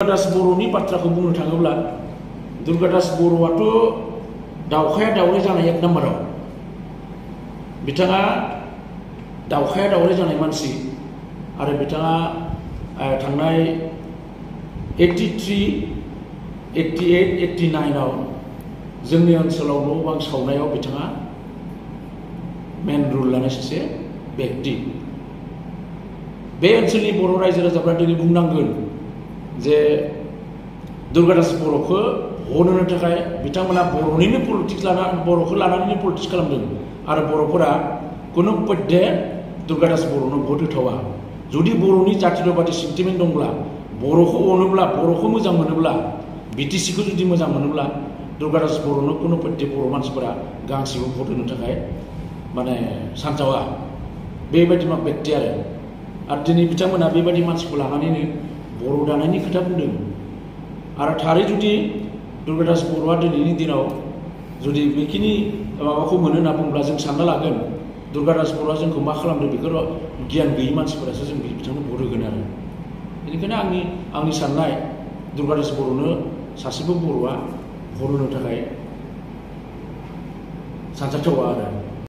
दुर्गादास बर'नि बाथ्राखौ बुंनो थाङोब्ला दुर्गादास बर'आथ' दावखाया दावराय जानाय एक नाम्बाराव बिथाङा दावखाया दावराय जानाय मानसि आरो बिथाङा थांनाय 83, 88, 89 आव जोंनि ओनसोलाव न' बां सावनायाव बिथाङा मेन रुल लानाय सासे व्यक्ति बे ओनसोलनि बर' रायजो राजाफ्रा दिनै बुंनांगोन जे दुर्गादास बर'खौ होनो थाखाय बिथांमोना बर'निनो पलिटिक्स बर'खौ लानानैनो पलिटिक्स खालामदों आरो बर'फोरा कुनु पद्धे दुर्गादास बर'नो भट होथावा जुदि बर'नि जातियताबादि सेन्टिमेन्ट दंब्ला बर'खौ अनोब्ला बर'खौ मोजां मोनोब्ला बिटिसिखौ जुदि मोजां मोनोब्ला दुर्गादास बर'नो कुनु पद्धे बर' मानसिफोरा गांसेबो भट होनो थाखाय माने सानजावा बेबायदि व्यक्ति आरो दिनै बिथांमोना बेबायदि मानसिखौ लानानैनो बर' दानायनि खोथा बुंदों आरो थारै जुदि दुर्गादास बर'आ दिनैनि दिनाव जुदि बेखिनि माबाखौ मोनो होनना बुंब्ला जों सानना लागोन दुर्गादास बर'आ जोंखौ मा खालामदों बेखौ गियान गैयै मानसिफोरासो जों बिथांनो भट होगोन आरो बेनिखायनो आंनि साननाय दुर्गादास बर'नो सासेबो बर'आ भट होनो थाखाय सानजाथावा आरो